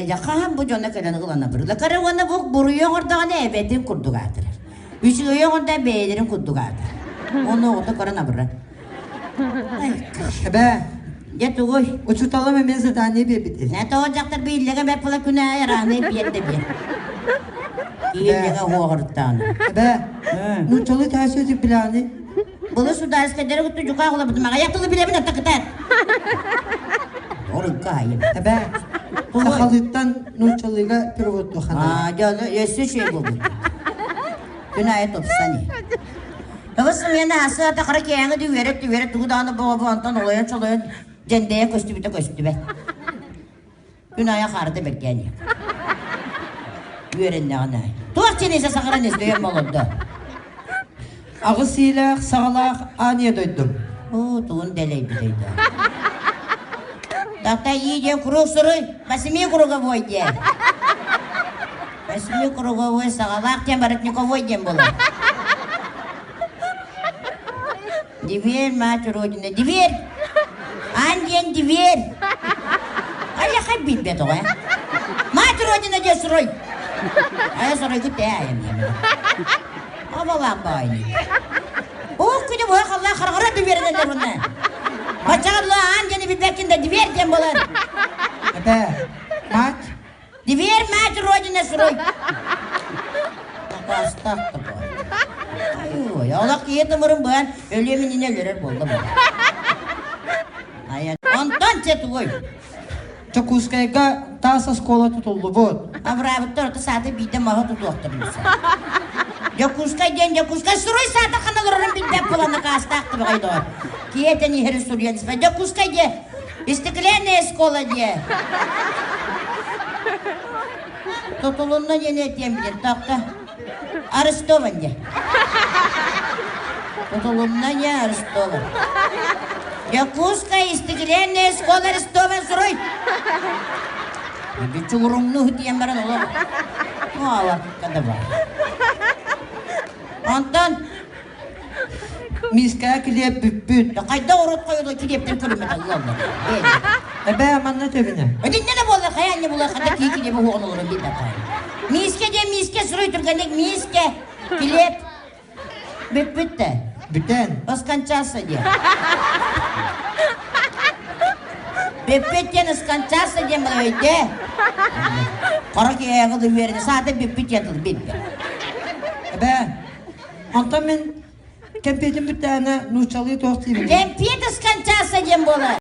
Дьэ хаһан бу дьоно кэлэн ылан абырыла. Кара уонна бу буруйу оҥордоҕуна эбэтин курдук аатырар. Үчүгэйи оҥордо бэйэлэрин курдук аатырар. Ону оҕото көрөн абырар. Эбээ, Дьэ тугуй? учууталым эмиэ задание биэрбит. Нэ тоҕо дьахтар бииллэгэ бэрт була күн аайы араанай биэр да биэр. Кииллэгэ уоҕуртаан. Эбээ, нууччалыы таһа билээни. Былы судаарыскайдары кытта дьукаах олорбутум. Аҕыйах тылы билэбин атта кытаат. Орукка айым. Эбээ, сахалыыттан нууччалыыга переводтуохана. Аа, дьэ, ону өссө үчүгэй буолбут. Күн аайы тупсан иһэр. Тоҕо сымыйаны аһасыата хара киэһэҥи да үөрэт үөрэт тугу даҕаны боҕобу онтон олойон-чолойон дьэндэйэ көстүбүтэ көстүбэт. Күн аайы хаарда бэргээн иһэр. Үөрэннэҕинэ. Туох чиниисэ саҕаран дөйөн олордо. Аҕыс иилээх, саҕалаах аан ийэ дойдум. Оо, тугун дэлэйбит өйдөөх. Тата ии диэн круг суруй, восьми круговой диэн. Восьми круговой саҕалаах диэн воротниковой диэн буолар. Дверь, мать родина, дверь! Аан диэн дверь! Айахай билбэт оҕо. Мать родина диэн суруй! Айа суруйгут ээ айам Абалаах баайы. Ух күнү буһа халлаа харҕара дүбиэрэнэллэр уонна. Баччаҕа аан диэни билбэккин да дверь диэн буолар. Эбээ, мать Дверь мать родина суруй. Такаастаах да баар. Ой, олох киһи тымырын быһан өлүөм иннинэ өлөрөр буолла бу. Айа, онтон чэ тугуй? Дьокуускайга таас оскуола тутуллубут. Абыраабыттар ото саата биирдэ маһы тутуохтар үһү. Дьокуускай диэн Дьокуускай суруй саата ханна олорорун билбэт буолан накаастаах тыбаҕай доҕор. Киһи этэн иһэрин суруйан испэт. Дьокуускай диэ Стеклянная школа диэ. Тутулунна диэн этиэм билэр тохто. Арестован диэ. Тутулунна диэ арестован. Якутская стеклянная школа арестован суруй. Чугуруҥну диэн баран олох. Аалакка да бар. Онтон Миискэҕэ килиэп бүппүт. Хайдах урут хойула килиэптэн көрүммэт аллаллар. Эбээ, манна төбүнэ. Итиннэ да буолла, хайа анньа буолла, хата кии килиэби уһугун олорон биир да Миискэ диэн миискэ суруй түргэнник миискэ килиэп бүппүт да. Бүтэн. Скончался диэн. Бүппүт диэн скончался диэн була өйдөө. Хара киһиэхэ да үөрэнэ саата бүппүт диэн тыл билбэт. Эбээ, Онтон мин кэмпиэтим бүттэҕинэ нууччалыы туох диибин? Кэмпиэт скончался диэн буолар.